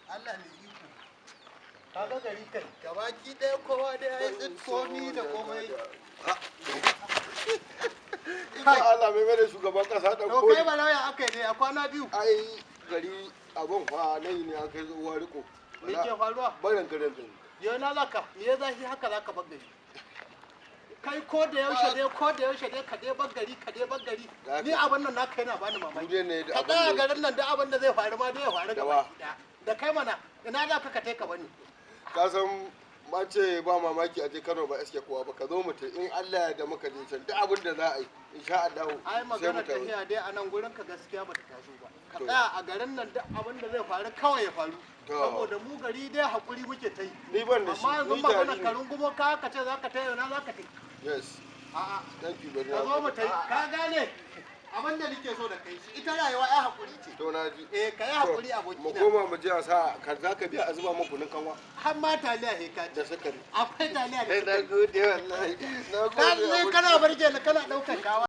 Allah ne iko. Ka ga gari kai, gabaki ɗaya kowa dai ya yi tsit, komi da komai. Iko Allah, mai mai shugaban kasa dan To koli. kai ba lauya aka yi ne a kwana biyu. Ai gari abun fa nan ne aka yi uwa riko. Me ke faruwa? Barin garin din. Yau na zaka, me ya zafi haka zaka bar gari? Kai ko da yaushe dai, ko da yaushe dai ka dai bar gari, ka dai bar gari. Ni abin nan naka yana bani mamaki. Duniya ne da Ka abin tsaya da garin nan da abin da zai faru ma dai ya faru Da gaba wa? ɗaya. Da kai mana, ina za ka tai ka bani? Ka san ma ce ba mamaki a je Kano ba iske kowa ba. Ka zo mu tai, in Allah ya da muka je can, duk abin da za a yi insha Allah Ai sai mu magana tafi. Tafiya dai a nan gurin ka gaskiya bata taso ba. Ka To. tsaya a garin nan, duk abin da zai faru kawai ya faru. To. Saboda mu gari dai hakuri muke ta yi. Ni ban da shi. Amma yanzu Ni magana tari ka ne. rungumo ka ce za ka tai, na za ka tai? Yes. A'a. Thank you very Ka zo mu much. tai. Ka gane abin da nake so da kai, shi ita rayuwa ai hakuri ce. To, na ji. Eh, ka yi To, hakuri mu abokina. koma mu je a sa ka za ka biya a zuba muku kunun kanwa Har ma taliya he ka da ci. sukari. Akwai taliya da Na sukari. gode wallahi, na Ka gode. kana barge ni, kana ɗaukar gawa.